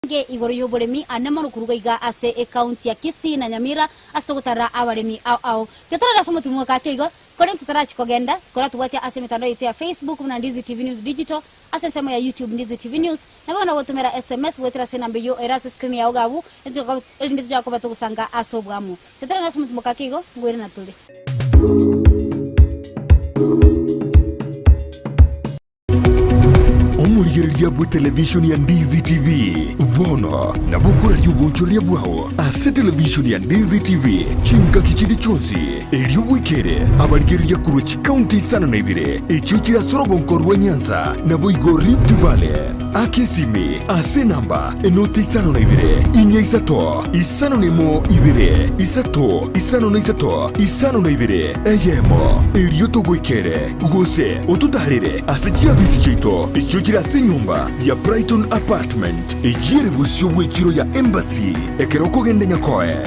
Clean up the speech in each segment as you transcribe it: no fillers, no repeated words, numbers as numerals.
amange igoro y'oboremi ane mono koruga iga ase ecounty ya Kisii na Nyamira ase togotarera abaremi ao ao. Titorare ase omotimwa gake igo, korende totarachi kogenda, koratobwatia ase emetandao yaito ya Facebook buna Ndizi TV News Digital, ase ensemo ya YouTube Ndizi TV News, nabo bono gotomera SMS goetera ase enamba eyio ere ase screen yao iga abwo, erinde tochake koba togosanga ase oboamo. Titorare ase omotimwa gake igo, ngoirana tore. Omorigereria bw'etelevishoni ya Ndizi TV bono nabo okoraria obonchoreria bwao ase televishoni ya Ndizi TV chingaki chinde chionsi, erio bwekere abarigereria korwa chikaunti isano na ibere echio chire ase orogonko rwa Nyanza naboigo Rift Valley. Aka esimi ase enamba enoti isano na ibere, inya isato, isano na emo ibere, isato, isano na isato, isano na ibere, eyemo, erio togoikere, gose ototaarere ase chiabisi chiaito echio chire ase enyomba ya Brighton Apartment, eyio ere bosio bw'echiro ya Embassy, ekero okogenda Nyakoe.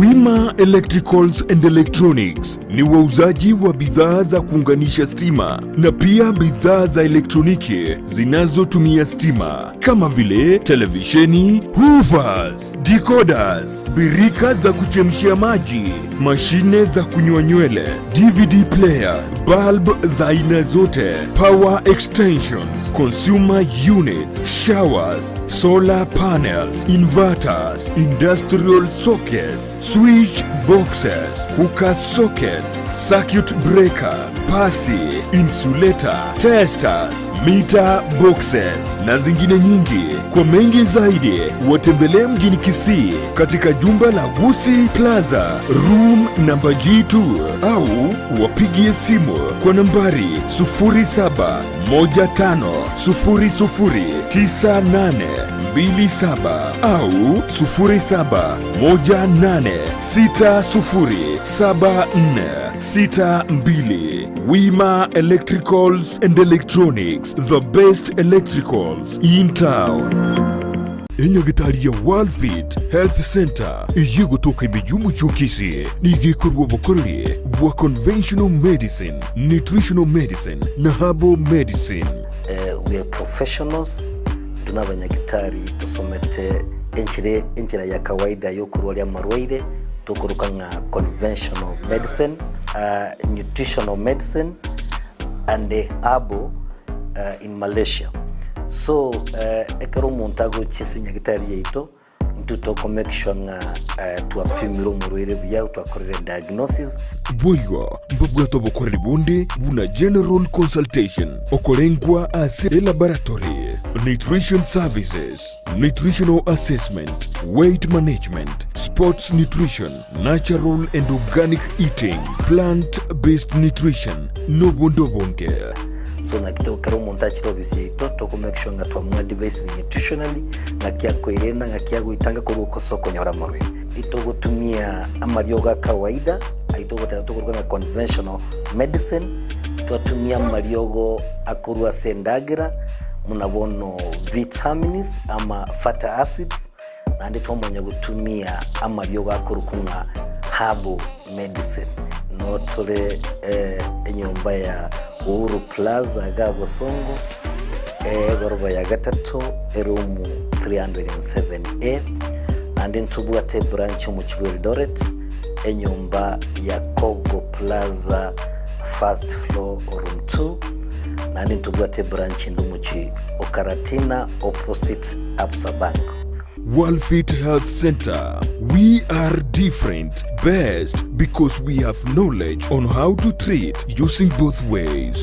Wima Electricals and Electronics ni wauzaji wa bidhaa za kuunganisha stima na pia bidhaa za elektroniki zinazotumia stima kama vile televisheni, hoovers, decoders, birika za kuchemshia maji, mashine za kunyoa nywele, DVD player, bulb za aina zote, power extensions, consumer units, showers, solar panels, inverters, industrial sockets, switch boxes, cooker sockets, circuit breaker, pasi, insulator, testers, meter boxes na zingine nyingi. Kwa mengi zaidi watembelee mjini Kisii katika jumba la Gusii Plaza room namba G2 au wapigie simu kwa nambari 0715009827 au 0718607462. Wima Electricals and Electronics, the best electricals in town. Enyagitari ya Worldfit Health Center eyio egotoka ime y'omochie o Kisii nigo ekorua obokoreri bwa conventional medicine, nutritional medicine na herbal medicine. We are professionals, intwe nabanyagitari tosomete enchera enchera ya kawaida yokorwaria amarwaire tokoroka ng'a conventional medicine, nutritional medicine and herbal in Malaysia. So ekero omonto agochia ase enyagitari yaito, Intwe toko make sure ng'a twapimire omorwaire buya, twakorire diagnosis. Boigo mbabwate obokoreri bonde buna general consultation, okorengwa ase elaboratory, nutrition services, nutritional assessment, weight management, sports nutrition, natural and organic eating, plant based nutrition, nobonde obonge. So naki to ekero omonto achire ofisi yaito toko make sure ng'a twamoadvisire nutritionally, ng'aki akoerenda, ng'aki agoetanga korwa ase okonyora amarwaire. Itogotumia amariogo a kawaida, ayio togoteba tokoruga ng'a conventional medicine, twatumia amariogo akorwa ase endagera, buna bono vitamins ama fatty acids, Naende twamanya gotumia amariogo akorokwa ng'a herbal medicine. Noo tore enyomba ya Uhuru Plaza iga Bosongo, egoroba ya gatato, eroom 307A. Naende ntobwate ebranch omochie bwa Eldoret, enyomba ya Kogo Plaza first floor room 2. Naende ntobwate ebranch ende omochie o Karatina opposite Absa Bank. Worldfit Health Center, we are different, best because we have knowledge on how to treat using both ways.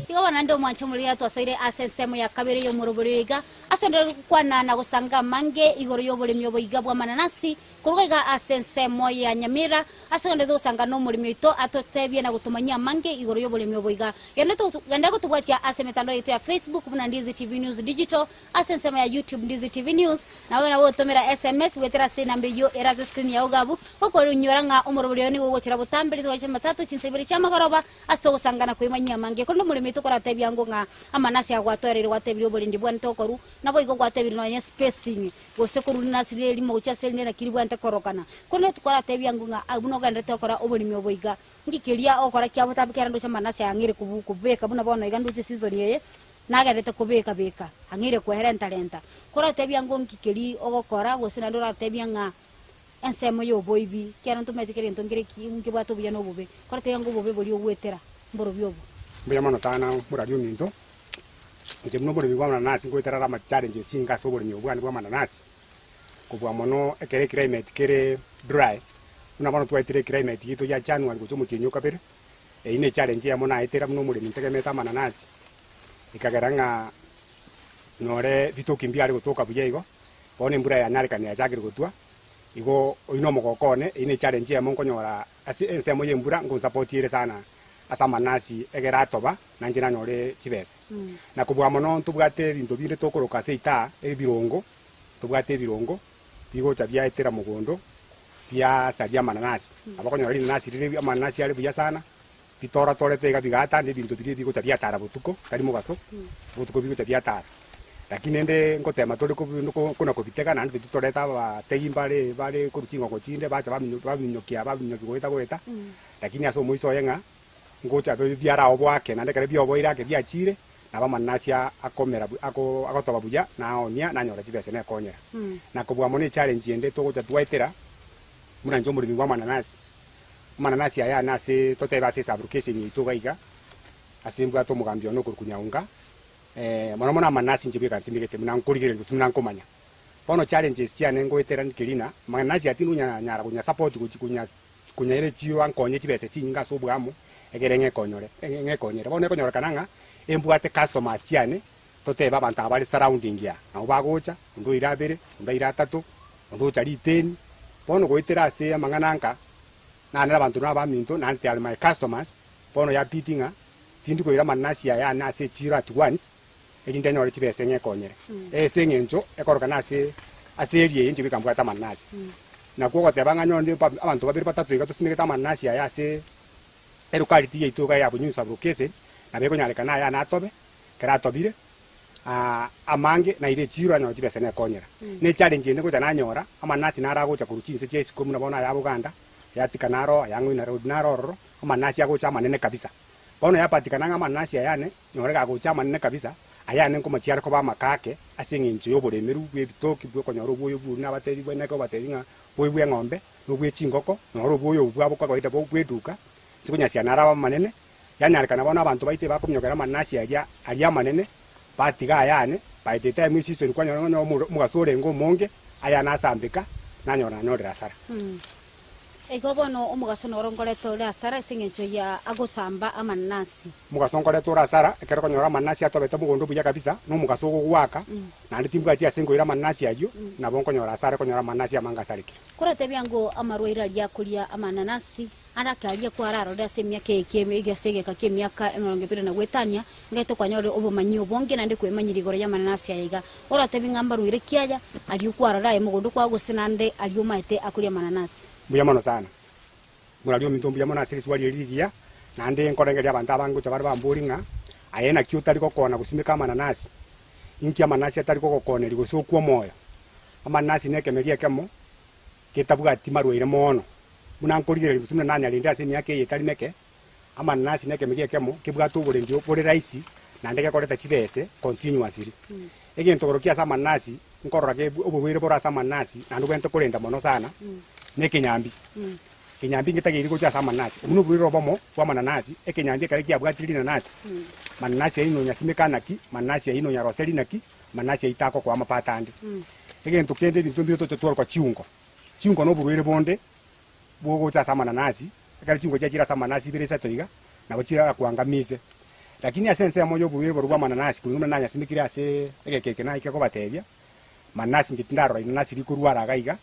Igo bono naende omwanche omorigia twasoire ase ensemo ya kabere y'omoroberio iga, ase onde gokwana na gosanga amange igoro y'oboremi oboiga bw'amananasi, Korwa iga ase ensemo ya Nyamira, ase onde togosanga nomoremi oito atotebie na gotomanyia amange igoro y'oboremi obo iga. Genda genda gotobwatia ase emetandao yaito ya Facebook buna Ndizi TV News Digital, ase ensemo ya YouTube Ndizi TV News, naboigo nabo gotomera SMS goetera ase enamba eyio ere ase screen yao iga abwo, gokonyora ng'a omorobori oyo nigo ogochera botambe rituko ria Jumatatu chinsa ibere chiamagoroba ase togosangana koimanyia amange. Korende omoremi oito koratebie. Koratebia ango ng'a amanasi agwatoereire gwatebirie oborendi bwane tokorwa, naboigo gwatebirie nonya spacing, gose korwa rinasi rire erimo gochia ase erinde naki ribwenerete korokana. Korende tikoratebia ango ng'a buna ogendererete gokora oboremi obo iga, nki keria ogokora kia botambe kera ndoche amanasi aya ang'eire kobu kobeka buna bono iga ndoche season eye, nagendererete kobeka beka, ang'eire kwerenta renta. Koratebia ango nki keria ogokora gose naende oratebia ng'a ensemo y'oboibi, ekiagera ntomanyete kera egento nkere ki nkebwate obuya na obobe, koratebia ng'a obobe boria ogwetera, mborobio obo. Mbuya mono sana morari ominto, inche buna omoremi bw'amananasi ngoetera are amachallenges chinga ase oboremi obo bwane bw'amananasi, kobua mono ekero eclimate kere dry, buna bono twaetire eclimate yaito ya January gocha omotienyi o kabere, eyio ne echallenge eyemo naetera buna omoremi ntegemete amananasi, ekagera ng'a nyore bitoki mbiare gotoka buya igo, Bono embura yanyarekana yachakire gotwa, igo oyio nomogoko one, eyio ne challenge eyemo nkonyora ase ensemo y'embura ngonsapotie ere sana ase amanasi egere atoba nainche nanyore chibesa. Na kobua mono ntobwate ebinto binde tokoroka ase itaa ebirongo, ntobwate ebirongo bigocha biaetera mogondo biasaria amananasi. Nabo okonyora rinanasi rire amananasi are buya sana, Bitoratorete iga bigaata, na ebinto biria bigocha biatara botuko, tari mobaso, botuko bigocha biatara. Lakini rende ngotema tore kona-kobitega, naende tochi toreta abategi mbare bare korwa chingongo chinde bacha baminyo baminyokia baminyokia goeta goeta, lakini ase omoiso oye ng'a ngocha biaraoboa ake, naende ekero bioboire ake biachire, nabo amananasi akomera bu ako agotoba buya, naonia nanyora chibesa nekonyera. Na kobua mono echallenge ende togocha twaetera, buna inche omoremi bwa amananasi, Amananasi aya nase totebe ase esabulocation yaito iga iga, ase mbwate omogambi one okorokwa Nyaunga, mono mono amananasi inche bweka nsimegete buna nkorigereria gose buna nkomanya. Bono challenges chiane ngoetera nkerina, amananasi aya tindi konyara konya support gochi konya konyaira echiro ankonye chibesa chinyinge ase oboamo, egere ng'ekonyore ng'ekonyere. Bono ekonyorekana ng'a embwate customers chiane, totebe abanto aba bare surrounding aa, nabo bagocha, onde oira abere, onde aire atato, Onde ocha riteni, bono goetera ase amang'ana anka, naanere abanto na abaminto, naende they are my customers, bono yabidi ng'a tindi koira amananasi aya ane ase echiro at once, erinde nyore chibesa ng'ekonyere. Ase eng'encho ekorokana ase ase area eye inche goika mbwate amananasi. Nakwo ogoteba ng'a nyore abanto babere batato iga tosimegete amananasi aya ase elocality yaito iga ya Bunyunyu sub location, nabo ekonyarekana aya ane atobe, ekero atobire. amange naire echiro anyore chibesa nekonyera. Ne echallenge ende ngocha nanyora, amanasi naro agocha korwa chinse chia isiko buna bono aya Buganda, ayatika naro aya ng'oina road naro ororo, amanasi agocha amanene kabisa. Bono yapatikana ng'a amanasi aya ane, nyore gagocha amanene kabisa, aya ane nkomochia are koba amakake ase eng'encho ya oboremeru bwa ebitoki bwa okonyora obwoyo bworia nabatebi bwe neke obatebi ng'a obwoyo bwa eng'ombe, na obwe chingoko, noro obwoyo obwo bwabo kawaida bwa eduka, nchikonyasia naro abe amanene, Yanyarekana bono abanto baito ebakominyokera amananasi aria aria amanene, batiga ayane, by the time eseason kwanyora ng'a onye omogaso orenge omonge, ayane asambeka, nanyora nanyorire asara. Igo bono omogaso noro nkoreta ore asara ase eng'encho ya agosamba amananasi. Omogaso nkoreta ore asara, ekero okonyora amananasi atobete mogondo buya kabisa, na omogaso ogogoaka, naende timbwati ase nkoira amananasi ayio, nabo nkonyora asara ekonyora amananasi amange asarekire. Koratebia ng'o amarwaire aria akoria amananasi Arake aria kwararorire ase emiaka eye ki'emeiga ase egeka ki'emiaka emerongo ebere na goetania, ngaete kwanyore obomanyi obonge naende kwemanyire igoro y'amananasi aya iga. Oratebi ng'a mbarwaire ki aya aria okwarora aye mogondo kwao gose naende aria omaete akoria amananasi? Mbuya mono sana. Moraria ominto mbuya mono ase risuba riria rigiya, naende nkorengereria abanto abange gocha bare bambori ng'a aye naki otari gokona gosimeka amananasi? Inki amananasi atari kogokoneria gose okwe omoyo? Amananasi nekemeria ekemo getabwati marwaire mono. Buna nkorigereria gose buna nanyarende ase emiaka eye etari meke, amananasi nekemeria ekemo kebwate oborendi bore rahisi naende gekoreta chibese continuously. Egento korokio ase amananasi nkorora ke oborwaire bore ase amananasi naende obwenerete korenda mono sana na ekenyambi. Ekenyambi ngetageiri gocha ase amananasi, obwo noborwaire obomo bwa amananasi, ekenyambi ekero kiabwatire rinanasi, mananasi ayio nonyasimeka naki, mananasi ayio nonyaroseria naki, mananasi ayio takokoa amapato ande. Egento kende ebinto mbire toche twaroka chiungo. Chinko noborwaire bonde bogocha ase amananasi, ekero chinko chiachire ase amananasi ibere isato iga, nabo chirakoangamise. Lakini ase ensemo y'oborwaire boria bw'amananasi korwa buna nanyasimekire ase egeka eke naike kobatebia, mananasi inche tindarora inanasi rikorwara iga iga,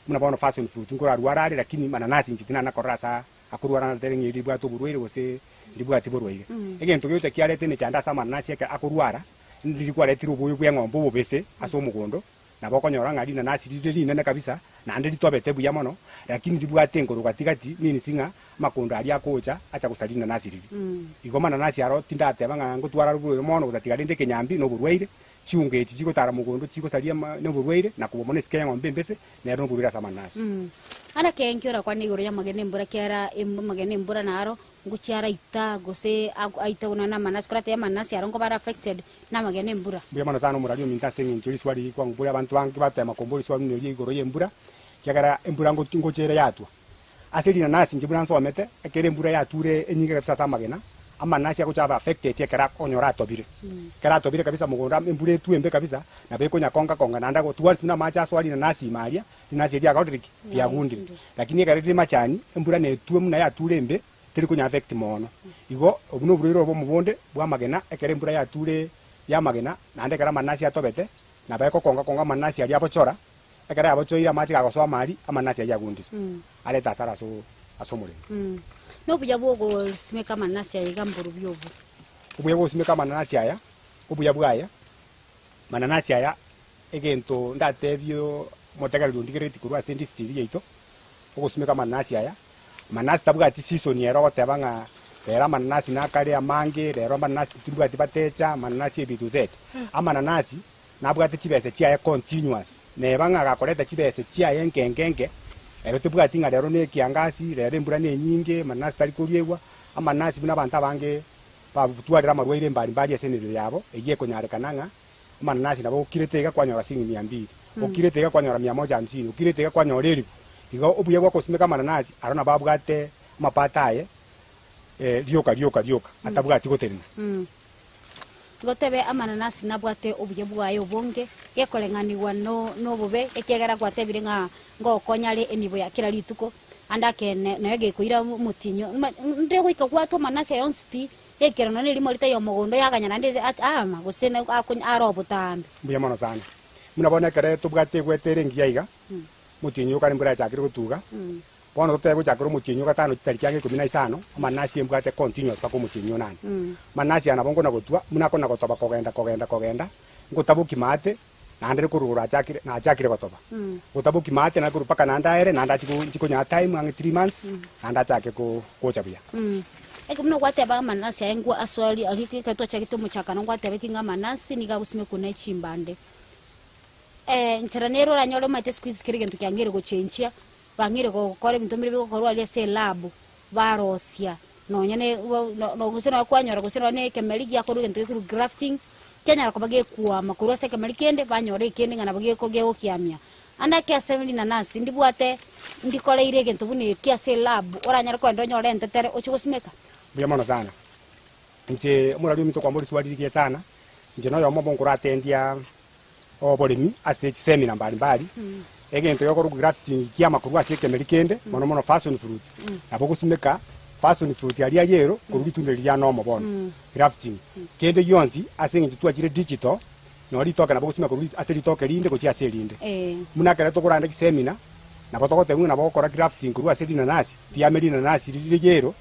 buna bono passion fruit nkorarwara are lakini mananasi inche tinana korora ase akorwara natebe ng'a eri ribwate oborwaire gose ndibwati borwaire. Egento gegocha kiareta emechando ase amananasi ekero akorwara, ndiri kwaretire oboyo bw'eng'ombe obobese ase omogondo. Nabo okonyora ng'a rinanasi rire rinene kabisa, naende ritobete buya mono, lakini ribwate enkoro gati gati, means ng'a amakondo aria agocha, acha gosaria rinanasi riria. Igo amananasi aro tindateba ng'a ngotwara oborwaire mono gotatiga rende ekenyambi na oborwaire, chiunga echi chigotara mogondo chigosaria ama na oborwaire, na kobua mono esike y'eng'ombe embese, nero noborwaire ase amananasi. Ara kenki orakwane igoro y'amagena embura kiara amagena embura naro ngochia araita gose aita buna na amanasi koratebe amanasi aro nkoba are affected namagena embura. Mbuya mono sana omorari ominto ase eng'encho riswali riri kwang'uboria abanto bange batema komboria riswali buna erio igoro y'embura, ekiagera embura ngochi ngocha ere yatwa. Ase rinanasi inche buna nsomete, ekero embura yature enyinge kabisa ase amagena, amanasi agocha abe affected ekero akonyora atobire. Ekero atobire kabisa mogondo amo embura etwe embe kabisa, nabo ekonya konga konga naende ago towards buna amache asoa rinanasi ime aria, rinanasi erio riakorire ki? Riagundire. Lakini ekero rire machani, embura netwe buna yature embe, teri konya affect mono. Igo obwo noborwaire obomo bonde bwa amagena, ekero embura yature ya amagena, naende ekero amanasi atobete, nabo ekokonga konga amanasi aria abochora, ekero yabochoire amache gagosoa amari, amanasi ayio agundire, arete asara ase ase omoremi. Nobuya bwa ogosimeka amanasi aya iga mborobio obo. Obuya bwa ogosimeka amananasi aya, obuya bwaye, mananasi aya egento ndatebie omotegereri ondigereretie korwa ase endistiri yaito, ogosimeka amananasi aya, Mananasi tabwati season ere ogoteba ng'a rero amananasi nakare amange, rero amananasi timbwati batecha, amananasi A, B to Z. Amananasi nabwate chibesa chiaye continuous, neba ng'a gakoreta chibesa chiaye nke nke nke, ero tebwati ng'a rero na ekiangasi, rero embura na enyinge, amananasi tari koriegwa, amananasi buna abanto abange babutwarire amarwaire mbari mbari ase emebere yabo, eyio ekonyarekana ng'a Amananasi nabo okirete iga kwanyora shilingi mia mbili, okirete iga kwanyora mia moja hamsini, okirete iga kwanyora elifu. Igo obuya bwa ogosimeka amananasi, aro nabo abwate amapato aye rioka rioka rioka, atabwati gotenena. Igo tebe amananasi nabwate obuya bwaye obonge, gekoreng'anigwa no nobobe, ekiagera gwatebire ng'a ngokonya are enibo ya kera rituko, ande akene nonya gekoira omotinyo, nde goika gwatwa amananasi aya onsi pi, Ekero nonya nerimo ritaiyo omogondo yaganya naende ase at aama, gose ne akonya are obotambe. Mbuya mono sana. Buna bono ekere tobwate egwete ere engiya iga, omotienyi okare embura yachakire gotuga, bono totebe gochakera omotienyi o gatano chitariki ang'e ikomi na isano, amanasi embwate continuous mpaka omotienyi o nane. Amanasi aya nabo nkona gotwa, buna akona gotoba kogenda kogenda kogenda, ngotabokia maate, naende rikorwa igoro achakire nachakire gotoba. Gotabokia maate naende korwa mpaka naende aere, naende achie ko nchie konyaa time ang'e three months, naende achake ko gocha buya. Eke buna gwateba amanasi aye ngwa aswari aria ekero twachagete omochakano ngwatebetie ng'a amanasi nigo agosimekwa ne chimbande. Enchera nere oranyore omanyete siku hizi kera egento kiang'eire gochenchia, bang'eire gokora ebinto mbire bigokorwa aria ase elab, barosia nonya ne gose nonya kwanyora gose nonya na ekemeri giakorwa egento gekorwa grafting, kianyara koba gekwama korwa ase ekemeri kende banyora ekende ng'a nabo geko gegokiamia. Ande ake ase rinanasi ndibwate ndikoreire egento buna eki ase elab oranyare kogenda onyore entetere ochie gosimeka. Mbuya mono sana. Inche omorwari ominto kwamba oriswali rigiya sana, inche noyomo obo nkoratendia oboremi ase chisemina mbari mbari, egento gekorokwa grafting kiama korwa ase ekemeri kende, mono mono passion fruit, nabo ogosimeka passion fruit aria yellow korwa ritunda riria nomo bono, grafting. Kende gionsi ase eng'encho twachire digital, nonye ritoke nabo ogosimeka korwa ase ritoke rinde gochia ase erinde. Buna ekero tokoranda chisemina, nabo togotebiwa ng'a nabo ogokora grafting korwa ase rinanasi, riame rinanasi rire yellow,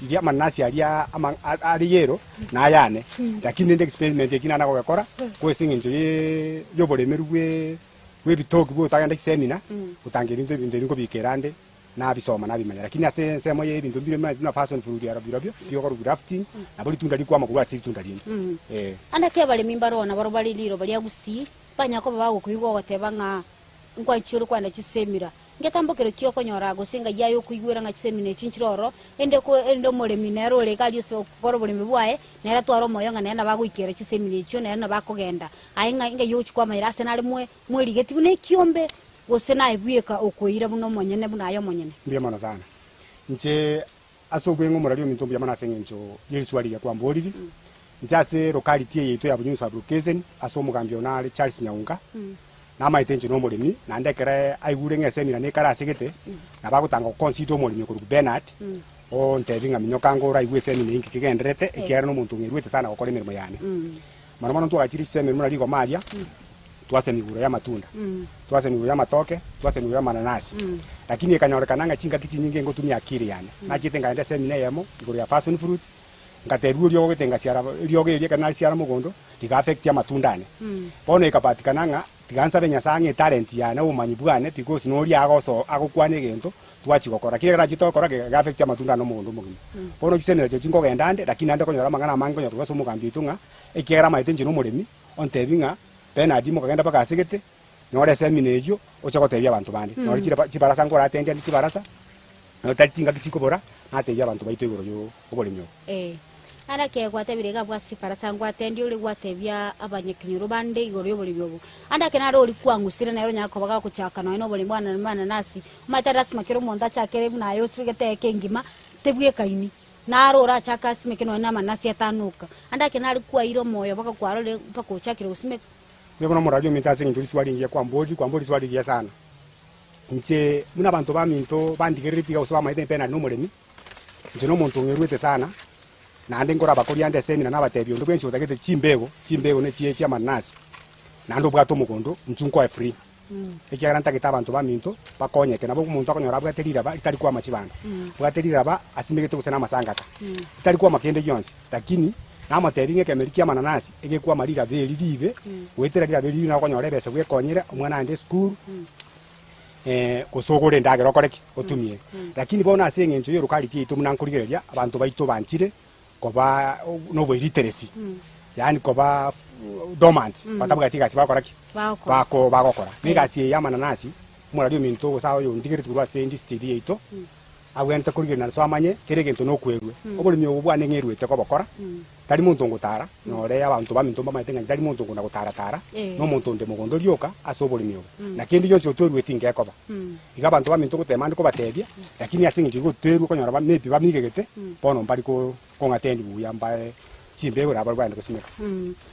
Riria amananasi aria ama are yellow na ayane, lakini rende experiment eki nana gogekora, ko ase eng'encho ye yoboremeru bwe bw'ebitoki bwa otagenda chiseminar, gotanga ebinto ebinto ebi nkobikera ande, nabisoma nabimanya. Lakini ase ensemo ya ebinto mbire buna buna passion fruit aro birobio, bigokorwa grafting, nabo ritunda rikwama korwa ase ritunda rinde, eh. Ande ki abaremi mbaroo nabarobwo bare riroba ria gusii, banyare koba bagokoigwa ogoteba ng'a nkwanchia ore kwenda chisemira, Ngetambo kere ki okonyora gose engai aye okoigwera ng'a chisemina echi nchire ororo, ende ko ende omoremi nere ore iga aria ase okora oboremi bwaye, nere atware omoyo ng'a nere nabo agoikera chisemina echio, nere nabo akogenda. Aye ng'a engai ogochia kwamanyera ase nare mwe mwerigeti buna ekiombe, gose naye bweka okoira buna omonyene buna aye omonyene. Mbuya mono sana. Inche ase obweng'e omorari ominto mbuya mono ase eng'encho ye riswali riria kwamboriri. Inche ase locality eye yaito ya Bunyunyu sub-location, ase omogambi one are Charles Nyaunga, Namaete inche nomoremi, naende ekero aigure ng'a esemina nekare ase gete, nabo agotanga goconsider omoremi okorokwa Bernard, ontebie ng'a minyoka ango oraigwe esemina eye inki kegendererete, ekiagera nomonto ong'eruete sana gokora emeremo yane. Mono mono ntwagachire chisemina buna rigoma aria, twasema igoro y'amatunda, twasema igoro y'amatoke, twasema igoro y'amananasi. Lakini ekanyorekana ng'a chingaki chinyinge ngotumia akili yane. Nachiete nkaenda esemina eyemo, igoro ya passion fruit, Ngatebigwa eriogo gete ngasiara eriogo erio ekero narisiara mogondo riga affect amatunda ane. Bono ekapatikana ng'a. Tiga nsabe Nyasae ang'e etalent yane, obomanyi bwane, because noria agoso agokwana egento, twachia gokora. Lakini ekero nachete gokora gega affect amatunda ane omogondo omogima. Bono chisemi nachio chinkogenda ande, lakini naende konyora amang'ana amange konya korwa ase omogambi oito ng'a, ekiagera amaete inche nomoremi, ontebie ng'a, Benard mokagenda mpaka ase gete, nyora esemina eyio, oche gotebia abanto bande. Nonye chire chibarasa nkoratendia ande chibarasa, nonye tari chingaki chikobora, natebie abanto baito igoro yo oboremi obo. Ee. Nare eke gwatebire iga abwo ase chibarasa ngwatendia ore gwatebia abanyakenyoro bande igoro y'oboremi obo. Ande eke naro oria kwang'usire nere onyare koba gagochaka nonya na oboremi bwa amananasi, omanyete lasima kera omonto achakere buna aye osibegete eka engima, tebwekaini. Naro orachake asimeke nonya na amananasi atanoka. Ande eke nare kwaire omoyo mpaka kwarorire mpaka ochakire gosimeka. Inche bono omorwari ominto ase eng'encho riswali rigiya kwamboria, kwamboria riswali rigiya sana. Inche buna abanto baminto bandigereretie iga gose bamanyete mpe nare nomoremi, Inche nomonto ong'eruete sana, naende nkoraba koria ande esemina nabatebia onde bwensi otagete chimbego, chimbego ne chie chi'amananasi, naende obwate omogondo, inchuo nkoe free. Ekiagera ntagete abanto baminto bakonyeke, nabo omonto akonyora abwate riraba ritari kwama chibando, abwate riraba asimegete gose namasangaka, ritari kwama kende gionsi, lakini namotebia ng'a ekemeri ki'amananasi egekwama riraba eri ribe, goetera riraba eri ribe nabo okonyora ebesa bwekonyere, omwana aende esukuru. gose ogore endagera okore ki? Otumie. Lakini bono ase eng'encho y'erukariti yaito buna nkorigereria, abanto baito banchire koba noboiliteracy, yaani koba dormant, batabwati egasi bagokora ki? Bako bagokora. Na egasi eye y'amananasi, omorari ominto gose oyondigereti korwa ase district yaito, abwenerete korigereria naende amanye kera egento nokwerwe. Oboremi obo bwane ng'eruete kobokora, Tari monto ngotara, nore abanto baminto mbamanyete ng'a tari monto okona gotara-tara, nomonto onde mogondo rioka ase oboremi obo. Na kende gionsi otwerweti ngekoba. Igo abanto baminto ngotema ande kobatebia, lakini ase eng'encho igo otwerwe okonyora ba maybe bamigegete, bono mbari ko kong'atendi buya mbae chimbego nabarabwo bagende gosimeka.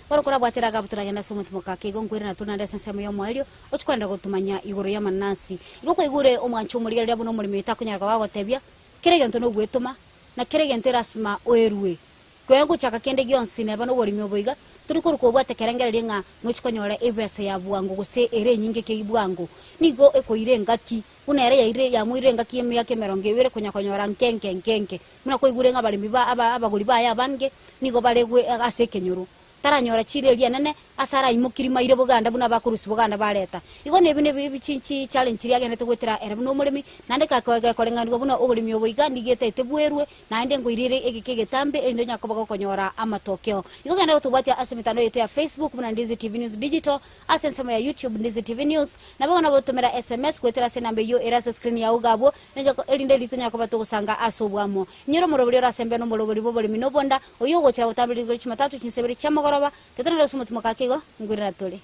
Bono korabwate Ragabu toragende ase omotimoka ake igo nkoirana tore naende ase ensemo y'omoerio, ochie kogenda gotomanya igoro y'amananasi. Igo kwaigure omwancho omorigereria buna omoremi oito akonyara koba agotebia, Kera egento nogwetoma, na kera egento erasima oerue. Kwera gochaka kende gionsi neba noboremi obo iga, tori korokwa obwate kerengererio ng'a nochie konyora ebesa ya bwango gose ere enyinge kei bwango. Nigo ekoira engaki, buna ere yaire yamoirire engaki y'emiaka emerongo ebere konya konyora nke nke nke nke. Buna kwaigure ng'a abaremi ba aba abagori baye abange nigo bare gwe ase ekenyoro. Taranyora chiira eria enene ase araimokie rimaire boganda buna abakorusia boganda bareta. Igo nebi nebi ebi chi chi challenge chiria agendete goetera ere buna omoremi, naende gakoreng'anigwa buna oboremi obo iga nigo etaete bwerwe, naende nkoirire egeka egetambe erinde onyare koba gokonyora amatokeo. Igo genda gotobwatia ase emetandao yaito ya Facebook buna Ndizi TV News Digital, ase ensemo ya YouTube Ndizi TV News, nabo bono gotomera SMS goetera ase enamba eyio ere ase screen yao iga abwo, erinde riria tonyare koba togosanga ase oboamo. Inyora omorobori ore ase embeyo na omorobori bw'oboremi na obonda, oyio ogochera gotambera rigoro chimatatu chinsebere chiamogoroba, tetonere ase omotimoka ake igo, nkoirana tore.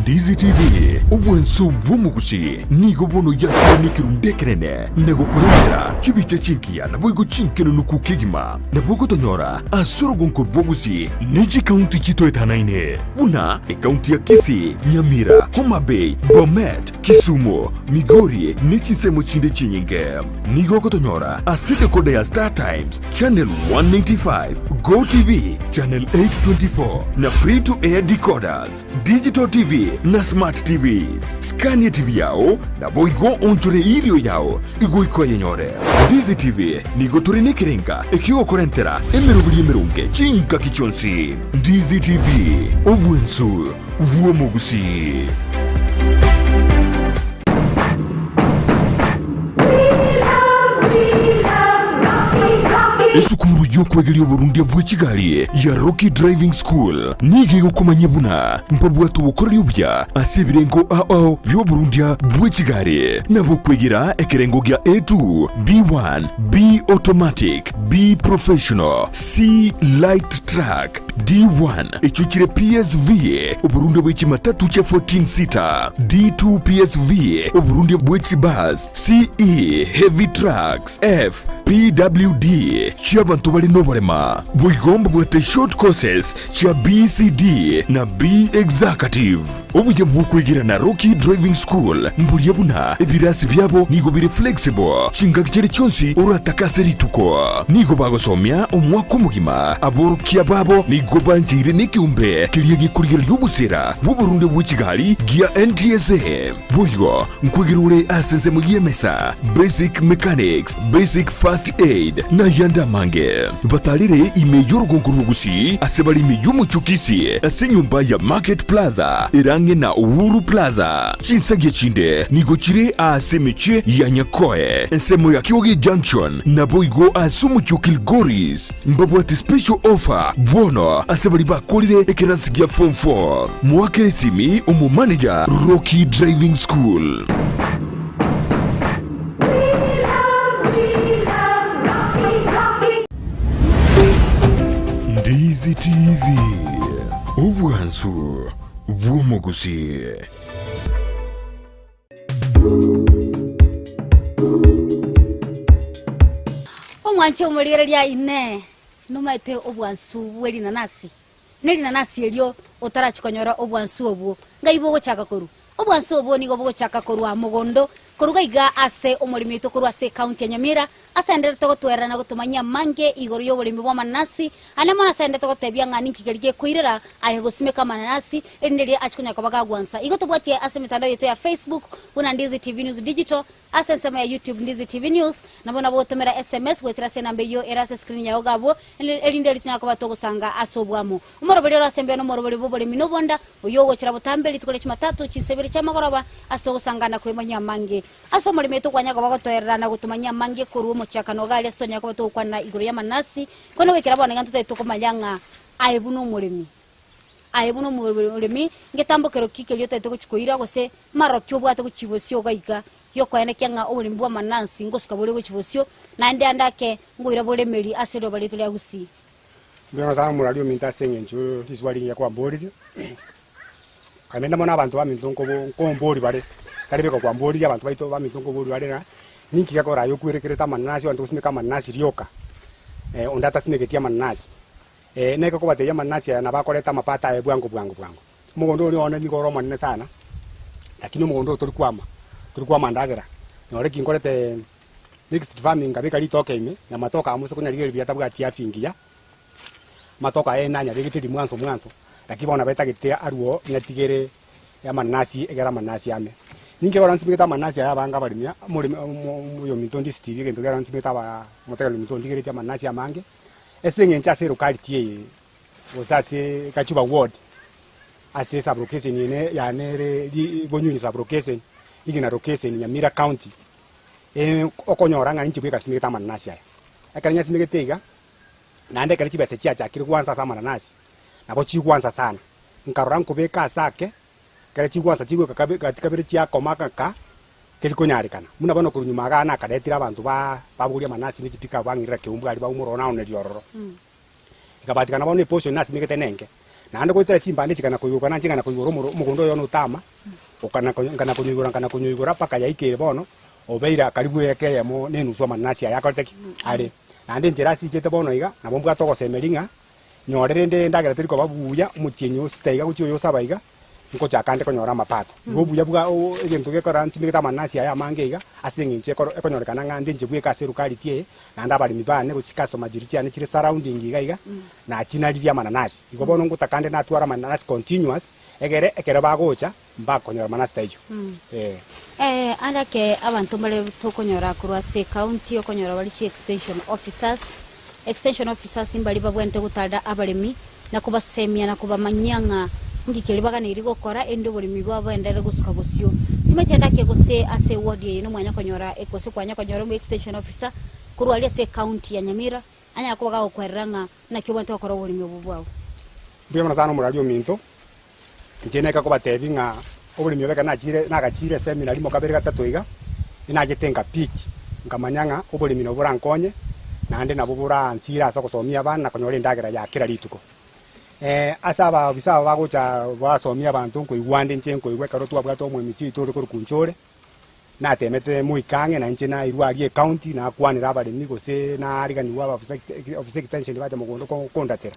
Ndizi TV, obwanso bw'omogusi, nigo bono yakire nekerundu ekenene na gokorentera chibicha chingiya naboigo chinkenenuku kegima. Nabo ogotonyora ase orogonko rw'ogusi ne chikaunti chitoetanaine buna ekaunti ya Kisii, Nyamira, Homa Bay, Bomet, Kisumu, Migori ne chinsemo chinde chinyinge. Nigo ogotonyora ase decoder ya Star Times, Channel 195, Go TV, Channel 824 na Free to Air decoders, Digital TV na Smart TVs. Skania TV yao naboigo onchore irio yao igoika oyenyore. Ndizi TV nigo tore nekerenga ekiogokorentera emeroberi emeronge chingaki chionsi. Ndizi TV, obwensu bw'omogusii. Esukuru y'okwegeria oborundia bwe chigari ya Rocky Driving School nigo egokomanyia buna mbabwate obokoreri obuya ase ebirengo ao bi'oborundia bwe chigari na bokwegera ekerengo gia A2, B1, B Automatic, B Professional, C Light Truck, D1 echio chire PSV, oborundia bwe chimatatu chia 14 seater, D2 PSV, oborundia bwe chibus, CE, heavy trucks, F, PWD, chi'abanto bare noborema. Boigo mbabwate short courses chia BCD na B Executive. Obuya bw'okwegera na Rocky Driving School mboria buna ebirasi biabo nigo bire flexible chingaki chiria chionsi oratake ase rituko. Nigo bagosomia omwaka omogima. Aborokia babo nigo bancheire nekeombe keria gekorigereria obosera bw'oborundia bwe chigari gia NTSA. Boigo nkwegera ore ase ensemo y'emesa, basic mechanics, basic first aid, na ayande amange. amange. Batarire ime y'orogongo rwa Gusii ase bare ime y'omochie o Kisii ase enyomba ya Market Plaza ere ang'e na Uhuru Plaza. Chinsagia chinde nigo chire aase emechie ya Nyakoe, ensemo ya Kioge Junction, naboigo ase omochie o Kilgoris. Mbabwate special offer bono ase baria bakorire ekerasi gia form 4. Moakere esimi omomanager Rocky Driving School. Ndizi TV, obwansu bw'omogusii. Omwanche omorigereria Inee, nomaete obwansu bwe rinanasi? Ne rinanasi erio otarachia konyora obwansu obwo, ngai bogochaka korwa? Obwansu obwo nigo bogochaka korwa mogondo, koruga iga ase omoremi oito korwa ase ecounty ya Nyamira, ase aendererete gotwerera na gotomanyia amange igoro y'oboremi bw'amananasi, ande mono ase aendererete gotebia ng'a ninki keria gekoirera aye gosimeka amananasi, erinde riria achia konyara koba gagwansa. Igo tobwatie ase emetandao yaito ya Facebook buna Ndizi TV News Digital, Ase ensemo ya YouTube Ndizi TV News, nabo nabo gotomera sms goetera ase enamba eyio ere ase screen yao iga abwo, erinde erio tonyare koba togosanga ase obwamo. Omorobori ore ase embeo nomorobori bw'oboremi na obonda, oyio ogochera botambe rituko ria Jumatatu chinsa ibere chi'amagoroba, ase togosanga na kwemanyia amange. Ase omoremi oito kwanyare koba gotoerera na gotomanyia amange korwa omochakano iga aria ase twanyare koba togokwana igoro y'amanasi, korende goikera bono iga ntotagete tokomanya ng'a aye buna omoremi. Aye buna omoremi, ngetambokero ki keria otagete gochia koira, gose maroro ki obwate gochia bosio iga iga, y'okoenekia ng'a oboremi bw'amanansi ngosuka bore gochia bosio, naende ande ake ngoira boremeri ase riroba riaito ria Gusii? Mbuya mono sana omorwari ominto ase eng'encho risuba rigiya kwamboririe, naende mono abanto baminto nkobo nkombori bare, tari beka kwamboririe abanto baito baminto nkobori bare ng'a ninki gekogera aye okwerekerete amananasi ogende gosimeka amananasi rioka, onde atasimegeti amananasi. Neke kobatebia amananasi aya nabo akoreta amapato aye bwango bwango bwango. Omogondo oria one nigo ore omonene sana, lakini omogondo oyo tori kwama, tori kwama ndagera. Nore ki nkorete mixed farming nkabeka ritoke ime, na amatoke amo ase konyarigereria buya tabwati afya engiya, amatoke aye nanyabegete rimwanso mwanso, lakini bono nabo etagete arwo nyatigere amananasi egere amananasi ame. Ninki ekero nsimegete amananasi aya abange abaremi, omoremi omo oyominto ndisitirie egento kero nsimegete aba omotegereri ominto ondigeretie amananasi amange. Ase engencho ase elocality eye, gose ase Gachuba ward, ase esublocation ene yane ere Bonyunyu sublocation, Rigena location, Nyamira county, okonyora ng'a inche bweka nsimegete amananasi aya. Ekero nyasimegete iga, naende ekero chibesa chiachakire gwansa ase amananasi, nabo chigwansa sana, nkarora nkobeka ase ake, ekero chigwansa chigoika kabe gati kabere chiakoma ng'aka. Teri konyarekana. Buna bono korwa nyuma igaa nakaretire abanto ba babogoria amanasi ne chipikabu bang'irera keumbu aria baumora ororo naoneria ororo. Ekabatikana bono eportion nasimegete nenke. Naende goetera chimbande chikana koigoka nanche nkana koigora omoro omogondo oyo one otama, okana konyo nkana konyoigora nkana konyoigora mpaka yaikeire bono, obeire karibu eka eyemo na enusu amanasi aya akorete ki? Are. Naende enchera asichete bono iga, nabo mbwate ogosemeria ng'a, nyore rende endagera teri koba buya, omotienyi o sita iga gochia oyo o saba iga, Nkochaka nde konyora amapato. Igo obuya bwa egento gekora nsimegete amananasi aya amange iga, ase eng'encho ekoro ekonyorekana ng'a nde inche bweka ase erukariti eye, naende abaremi bane gose chikastoma chiria chiane chire surrounding iga iga, nachinaririe amananasi. Igo bono ngotaka nde natware amananasi continuous, egere ekero bagocha, mbakonyora mananasi taiyo. Eh. Eh, ande ake abanto mbare tokonyora korwa ase ecounty, okonyora bare chi extension officers, extension officers mbaria babwenerete gotarera abaremi, na kobasemia na kobamanyia ng'a inki keria baganeiri gokora, erinde oboremi bwabo boenderere gosuka bosio. Timanyeti ande ake gose ase eward eye nomwanya konyora gose kwanya konyora omo extension officer korwa aria ase ecounty ya Nyamira, anyare koba gagokwerera ng'a naki obwenerete gokora oboremi obwo bwao. Mbuya mono sana omorwari ominto, inche neke kobatebia ng'a oboremi obo ekero nachire nagachire eseminar rimo kabere gatato iga, ninachete nka pick, nkamanya ng'a oboremi nabo borankonye, naende nabo boransire ase ogosomia abana na konyora endagera ya kera rituko. Ase abaofisa aba bagocha basomia abanto nkoigwa ande inche nkoigwa ekero twabwate omoemisi oito ore korokwa Nchore, Natemete moika ang'e na inche nairwe aria ecounty nakwanera abaremi gose naariganigwe abaofisa ofisa extension bacha mogondo ko kondatera.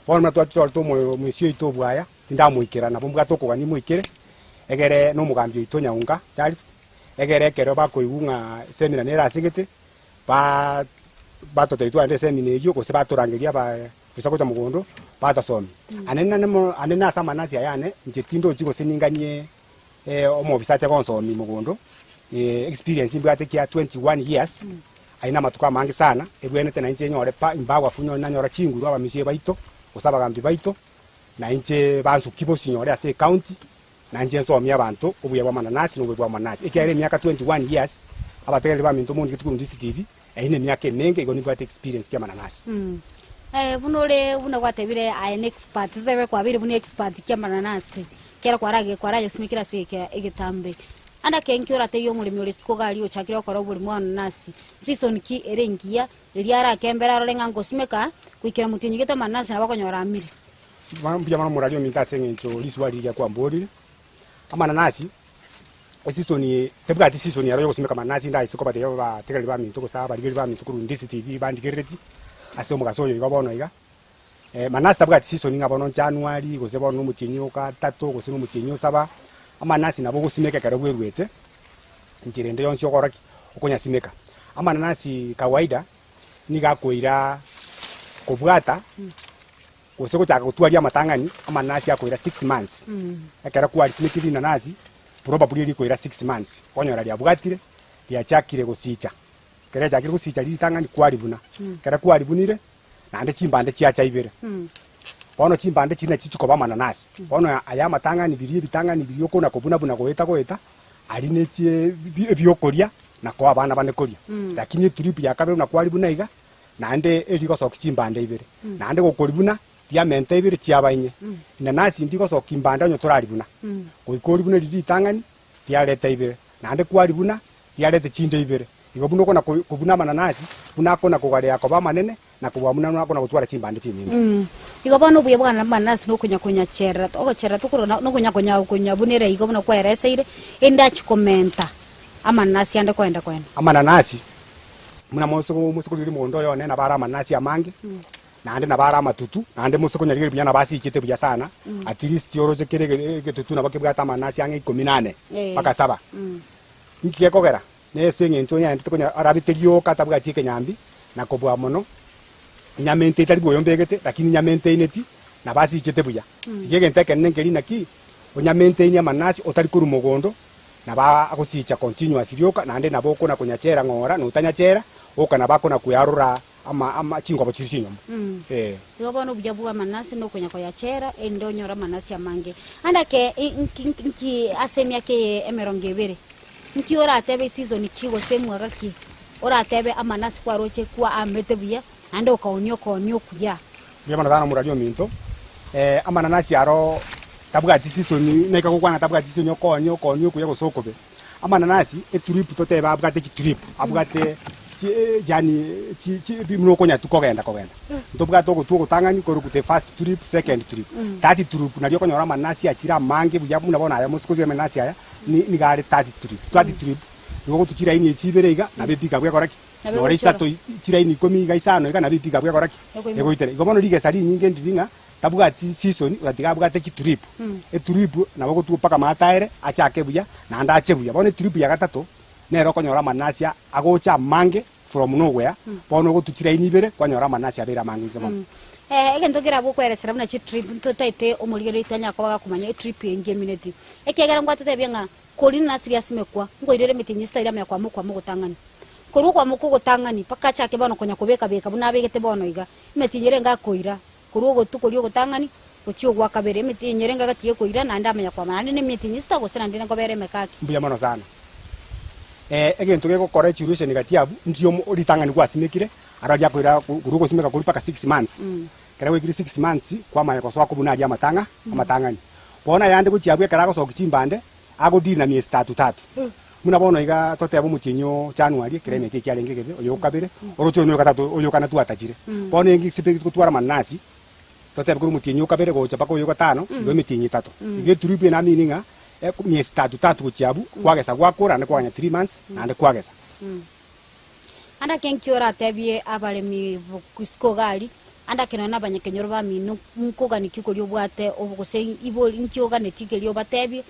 Bono buna twachorete omoyo omoisia oito obwaya, tindamoikera nabo mbwate okogania moikere, egere na omogambi oito Nyaunga Charles, egere ekero bakoigwa ng'a seminar nere asegete, ba batotebia twaende eseminar eywo gose batorangeria aba ofisa gocha mogondo, batosomia. Ane nane mo ane nase amanasi aya ane, inche tindochi gose ninganie Omobisa ache gonsomia mogondo, experience mbwate kia 21 years. Ayio namatuko amange sana, ebwenerete nainche nyore pa imbawafu nyore nanyora chinguru abamisie baito, gose abagambi baito, na inche bansuki bonsi nyore ase ecounty, na inche nsomie abanto obuya bwa amananasi na obobe bwa amananasi. Ekiagera emiaka 21 years, abategereri baminto mondigeti korwa DCTV, eyio nemiaka emenge igo nimbwate experience ki amananasi. Buna ore buna gwatebire aye ne expert, totebe kwabeire buna expert ki amananasi, Ekero kwarage kwarayosimekire ase egeka egetambe. Ande ake inki oratebie omoremi ore isiko iga aria ochakire gokora oboremi bwa mananasi, season ki ere engiya, eria arakembere arore ng'a ngosimeka goikera motienyi gete amananasi nabo akonyora amire. Mbuya mono omorari ominto ase eng'encho risuba riria kwamborire. Amananasi, eseason tebwati season ero yogosimeka amananasi inde aise kobatebia abategereri baminto gose abarigeri baminto korwa Ndisi TV bandigerereti ase omogaso oyo iga bono iga. Manasi tabwati season ng'a bono January gose bono na omotienyi o gatato gose na omotienyi o saba, amanasi nabo ogosimeka ekero bweruete, enchera ende yonsi okora ki? Okonyasimeka. Amananasi kawaida, nigo akoira kobwata gose gochaka gotwaria amatang'ani, amananasi akoira six months. Ekero kwarisimekire rinanasi, probably rikoira six months, okonyora riabwatire, riachakire gosicha. Ekero riachakire gosicha ritang'ani kwaribuna, ekero kwaribunire. naende chimbande chiacha ibere. Bono chimbande chiria nachio chikoba amananasi. Bono aya amatang'ani biria ebitang'ani biria okona kobuna-buna goeta goeta, aria ne chie ebiokoria na koa abana bane koria. Lakini etrip ya kabere buna kwaribuna iga, naende erigosokia chimbande ibere. Naende gokoribuna, riamenta ibere chiaba inye. Inanasi ndigosokia imbande onye toraribuna. Goika oribune riria ritang'ani, riareta ibere, naende kwaribuna, riarete chinde ibere. Igo buna okona kobuna amananasi, buna akona kogarea koba amanene, na kobua buna akona gotwara chimbande chinyinge. Igo bono obuya bwa amananasi nokonya-konyacherera, ogocherera tokorora na nokonya-konya-konyabunera igo buna kwaereseire, erinde achie komenta amananasi ande koenda koenda. Amananasi, buna mose mose korigereria omogondo oyo one nabo are amananasi amange, naende nabo are amatutu, naende mose konyarigereria buya nabo asichete buya sana, at least oroche kere egetutu nabo kebwate amananasi ang'e ikomi na ane, mpaka saba. Inki gekogera? Nese engencho onyaentete konya arabete rioka atabwati ekenyambi, na kobua mono, enyama ente etari bwoyo mbegete, lakini enyama enteineti, nabo asichete buya. Igo egento ekenene nkeri naki, onyama enteini amananasi otari korwa mogondo, nabo agosicha continuous rioka, naende nabo okona konyachera ng'ora, na otanyachera, oka nabo akona kwearora ama ama chingobo chiria chinyomo. Ee. Igo bono obuya bwa amananasi nokonya koyachera, erinde onyore amananasi amange. Ande ake nki nki ase emiaka eye emerongo ebere, nki oratebe eseason ki gose emwaka ki, oratebe amananasi kwaroche kwa amete buya, naende okaonia okoonia okuya. Mbuya mono sana omorwari ominto, amananasi aro tabwati season naika gokwana tabwati season okoonia okoonia okuya gose okobe. Amananasi etrip totebe abwate chitrip abwate chi yaani chi chi buna okonyatu kogenda kogenda. Ntobwate ogotwa ogotang'ani korwa the first trip, second trip, third trip nario okonyora amananasi achire amange buya buna bono aya mosiko amananasi aya ni nigo are third trip. Third trip nigo ogotwa chiraini echi ibere iga nabo epick up egokora ki? Nabo Nore egochora. isato chiraini ikomi iga isano iga nabo epick up egokora ki? Ekoimoka. Egoitera. Igo bono rigesa rinyinge ndiri ng'a Tabwati season otatiga abwate chitrip, etrip nabo ogotwa mpaka amataere achake buya naende ache buya. Bono etrip ya gatato nere okonyora amananasi agocha amange from nowhere, bono ogotwa chiraini ibere kwanyora amananasi abeire amange inse mono. Egento kere abwo okoeresera buna chitrip ntotaete omorigereria tanyara koba gakomanya etrip eye ngemineti. Ekiagera ngwatotebia ng'a kori rinanasi riasimekwa, nkoirere emeti enye esitari amaya kwama okwama ogotang'ani. Korwa okwama okwo ogotang'ani mpaka achake bono konya kobeka beka buna abegete bono iga, emeti enye ere ngakoira. Korwa ogotuko ri'ogotang'ani gochia ogwa kabere, emeti enyere engagati ekoira, naende amanya kwama, naende nemeti enyisita, gose naende nkobera emekaki. Mbuya mono sana. Egento gegokora echiruesheni gati abwo, ndio omo ritang'ani gwasimekire, aro aria akoira korwa ogosimeka korwa mpaka six months. Ekero gwaikire six months, kwamanya gosoa kobuna aria amatang'a amatang'ani. Bono ayande gochia abwo ekero agosokia chimbande, agodeal na miezi tatu tatu. Buna bono iga totebe omotienyi o January, ekero emeti echiarenge egebe, oyo o kabere, oroche oyo noyo gatato, oyo okana twatachire. Bono engi expect gotwara amananasi, totebe korwa omotienyi o kabere gocha mpaka oyo o gatano, igo emetienyi etato. Igo etrip eye namini ng'a, miezi tatu tatu gochia abwo, kwagesa gwakora naende kwaganya three months, naende kwagesa. Ande ake nki oratebie abaremi isiko iga aria, ande ake nonya na abanyakenyoro bamino, nkogani ki koria obwate gose ibori nki oganetie keria obatebie,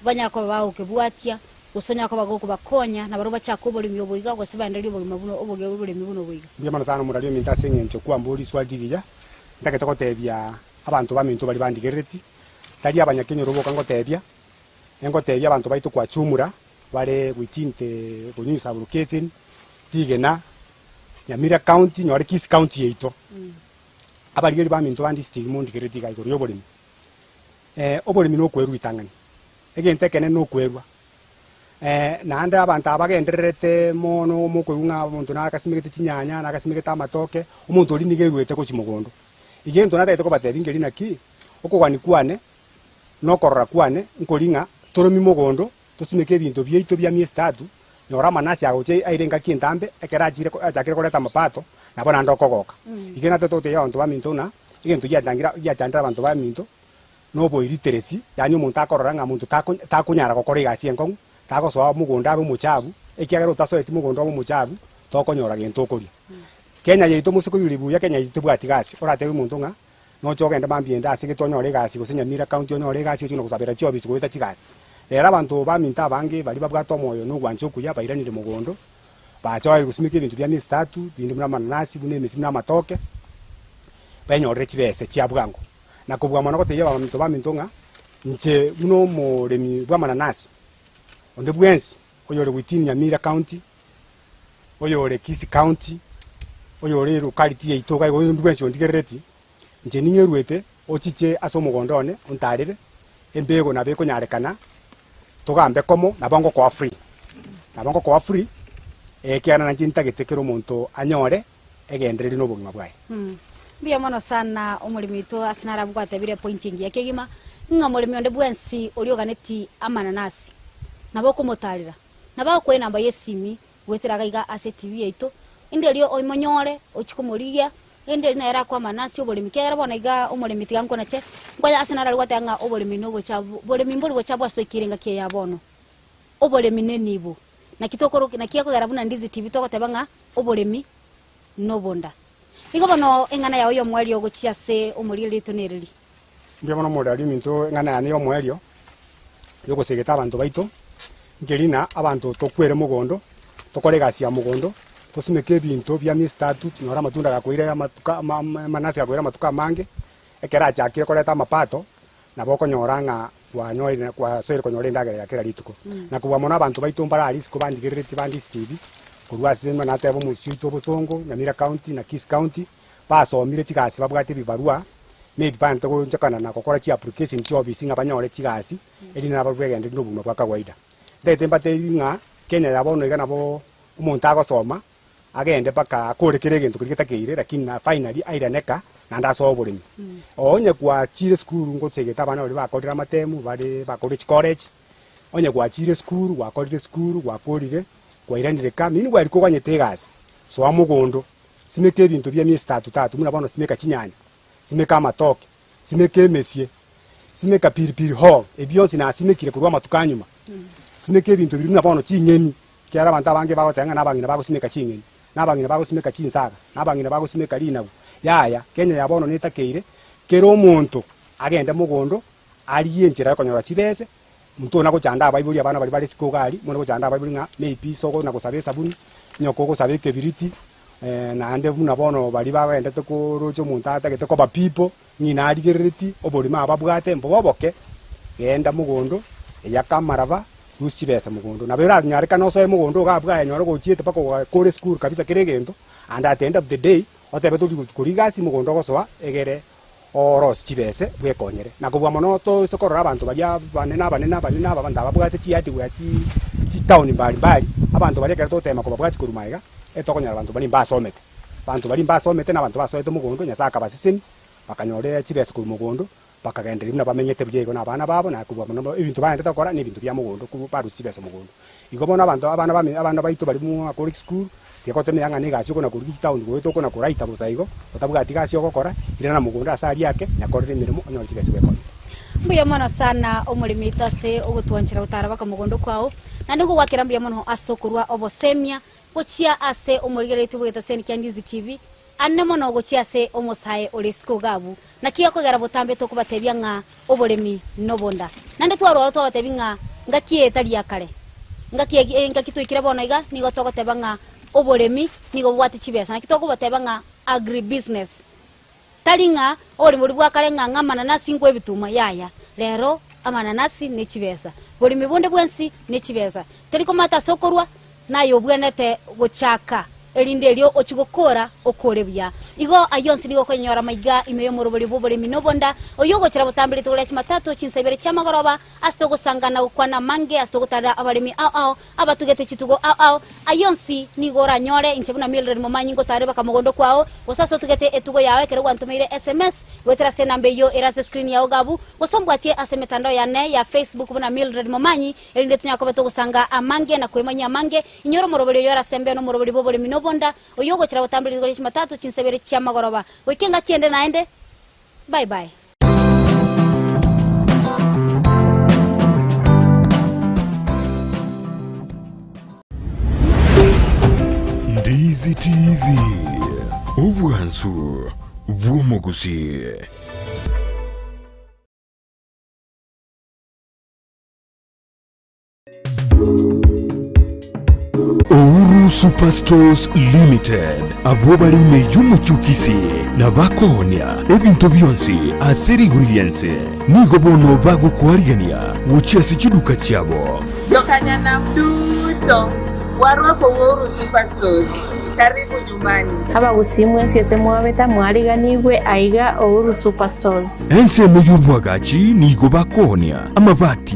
Banyare koba bagokebwatia, gose onyare koba gokobakonya, na barabwo bachake oboremi obo iga, gose baendererie obogima buna oboge oboremi buna obo iga. Mbuya mono sana omorari ominto ase eng'encho kwamboria riswali rigiya. Ntagete gotebia abanto baminto baria bandigerereti, tari abanyakenyoro boka ngotebia, engotebia abanto baito kwa chumura bare goitinte Bonyunyu sub-location, rigena. Nyamira County, nyore Kisii County yaito. Abarigeri baminto ba district mondigereti iga igoro ya oboremi. Oboremi na okwerwa ritang'ani, egento ekenene na okwerwa. Naende abanto aba bagendererete mono mokoigwa ng'a omonto nagasimegete chinyanya, nagasimegete amatoke, omonto oria nigo erwete gochia mogondo. Iga egento natagete kobatebia nkeri naki, okogania kwane, na okorora kwane, nkori ng'a toremi mogondo, tosimeke ebinto biaito bia miezi tatu, nyora amanasi agocha aire engaki entambe, ekero achire achakire koreta amapato, nabo naende okogoka. Iga natagete gotebia abanto baminto ng'a, egento giachangira giachandire abanto baminto, na oboiriteresi, yaani omonto akorora ng'a monto tako takonyara gokora egasi enkong'u, tagosoa mogondo abe omochabu, ekiagera otasoeti mogondo obe omochabu, tokonyora gento okoria. Kenya yaito mose koyuria buya Kenya yaito tebwati gasi, oratebie omonto ng'a noche ogende mambia ende ase gete onyore egasi gose Nyamira county onyore egasi ochie na gosabera chiofisi goeta chigasi. Rero abanto baminto abange baria babwate omoyo na ogwancha okuya bairanire mogondo, bachoire gosimeka ebinto bia miezi tatu, binde buna amananasi, buna emesi, buna amatoke, benyorere chibese chia bwango. Na kobua mono gotebia abaminto baminto ng'a inche buna omoremi bw'amananasi, onde bwensi oyore within Nyamira county, oyore Kisii county, oyore locality yaito iga igo onde bwensi ondigerereti, inche ning'eruete ochiche ase omogondo one ontarere, embego nabo ekonyarekana, togambe komo nabo ngokoa free, nabo ngokoa free, ekiagera nainche ntagete kera omonto anyore. egendererie nobogima bwaye. Mbuya mono sana omoremi oito ase narabwo gwatebire epointi engiya kegima, ng'a omoremi onde bwensi oria oganeti amananasi nabo okomotarera, nabo agokoa enamba y'esimi goetera iga iga ase etibi yaito, inde erio oimonyore ochie komorigia, inde erio nere akoe amananasi oboremi ekiagera bono iga omoremi tiga nkonache, nkonya ase nararwe gwateba ng'a oboremi nobochabu, boremi mbori bochabu ase toikeire engaki eye ya bono. Oboremi nenibo. Naki tokorokia naki ekogera buna Ndizi TV togoteba ng'a oboremi nobonda. Igo bono eng'ana yao y'omoerio gochia ase omorigereria oito nereri. Mbuya mono omoreri ominto eng'ana yane y'omoerio yogosegeta abanto baito, nkeri ng'a abanto tokwere mogondo, tokore egasi ya mogondo, tosimeke ebinto bia miezi tatu, tonyore amatunda gakoira amatuko ama amanasi gakoira amatuko amange, ekero achakire koreta amapato, Nabo okonyora ng'a kwanyorire kwasoire konyora endagera ya kera rituko. Na kobua mono abanto baito mbare aria isiko bandigereretie bande Steve, korwa ase buna nateba omochie oito obosongo, Nyamira County na Kisii County, basomire chigasi babwate ebibarua, maybe baanete goonchokana na gokora chiapplication chiofisi ng'a banyore chigasi, erinde nabo bwegendererie na obogima bwa kawaida. Ntagete mbatebi ng'a Kenya ya bono iga nabo omonto agosoma, agende mpaka akore kera egento keria getakeire lakini na finally airane eka naende asoe oboremi. Onye gwachire esukuru ngosegete abana baria bakorire amatemu bare bakorire chicollege, onye gwachire esukuru gwakorire esukuru gwakorire kwairanire eka meanwhile koganyete egasi, soa mogondo, simeka ebinto bia miezi tatu tatu buna bono simeka chinyanya, simeka amatoke, simeka emesie, simeka pilipili hoho, ebi bionsi nasimekire korwa amatuko a nyuma, simeka ebinto biria buna bono ching'eni. Ekiagera abanto abange bagoteba ng'a nabang'ina bagosimeka ching'eni, na abang'ina bagosimeka chinsaga, na abang'ina bagosimeka rinagu. Yaya, Kenya ya bono netakeire kera omonto agende mogondo arigie enchera yokonyora chibese, monto ona gochanda abaibori abana baria bare isiko iga aria, mona gochanda abaibori ng'a maybe iso okona gosaba esabuni, nyoko ogosaba ekebiriti, naende buna bono baria bagendete korocha omonto atagete koba people, Ng'ina arigereretie oborimo ababwate mbobe oboke, genda mogondo, eyaka amaraba, rusia chibesa mogondo. Nabo eranyarekane osoe mogondo iga abwo aye nyore gochiete mpaka ogakora esukuru kabisa kera egento, and at the end of the day, otebe tori koria egasi mogondo ogosoa egere orosie chibese bwekonyere. Na kobua mono toise korora abanto baria abanene abanene abanene aba abanto ababwate chihardware chi chitown mbali mbali, abanto baria ekero togotema kobabwatia korwa magega, etokonyora abanto baria mbasomete. Abanto baria mbasomete na abanto basoete mogondo, Nyasae akabasesenia, bakanyora chibesa korwa mogondo, bakagendereria buna bamenyete buya igo na abana babo, na kobua mono ebinto baendete gokora na ebinto bia mogondo korwa barusia chibesa mogondo. Igo bono abanto abana bami abana baito baria mwakore chisukuru, tiga gotemia ng'a na egasi okona korigia chitown goeta okona koraita bosa igo, otabwati gasi ogokora, irana mogondo ase aria ake, nyakorere emeremo onyore chibesa bwekonyere. Mbuya mono sana omoremi oito ase ogotwanchera gotara baka mogondo kwao, naende ngogwakera mbuya mono ase okorua obosemia Gochia ase omorigereria bw'egetaseni kia Ndizi TV, ane mono gochia ase omosae ore isiko iga abwo. Naki gekogera botambe tokobatebia ng'a oboremi nobonda. Naende twarwara twabatebia ng'a ngaki eye tari ya kare. Ngaki eye ngaki toikire bono iga nigo togoteba ng'a oboremi nigo bobwate chibesa. Naki tokobateba ng'a agribusiness. Tari ng'a oboremi boria bwa kare ng'a ng'a amananasi nkwa ebituma, yaya. Rero amananasi ne chibesa. Boremi bonde bwensi ne chibesa. Teri komata ase okorua, naye obwenerete gochaka. Erinde erio ochie gokora okore buya. Igo ayio onsi nigo okoyenyora maiga ime y'omorobori bw'oboremi na obonda, oyio ogochera botambe rituko ria Jumatatu chinsa ibere chi'amagoroba, ase togosangana gokwana amange ase togotarera abaremi ao ao, abatugete chitugo ao ao. Ayio onsi nigo oranyore inche buna Mildred Momanyi ngotare baka mogondo kwao, gose ase otugete etugo yao ekero gwantomeire sms goetera ase enamba eyio ere ase screen yao gabu, gose ombwatie ase emetandao yane ya Facebook buna Mildred Momanyi, erinde tonyare koba togosanga amange na kwemanyia amange. Inyora omoroberi oyo orasembe nomoroberi bw'oboremi na obonda, oyio ogochera gotambia rituko ria Jumatatu chinsa ibere chi'amagoroba. Goika engaki ende naende. Bye bye. Ndizi TV, obwansu bw'omogusii. Ouru Superstores Limited, abwo bare ime y'omochie o Kisii na bakoonia ebinto bionsi ase rigori ri'ense, nigo bono bagokwarigania gochia ase chiduka chiabo. Jokanyanam duto, warwako Ouru Superstores, karibu nyumbani. Abagusii mwensi ase mwabeta mwariganigwe aiga Ouru Superstores. Ensemo y'oboagachi nigo bakoonia amabati.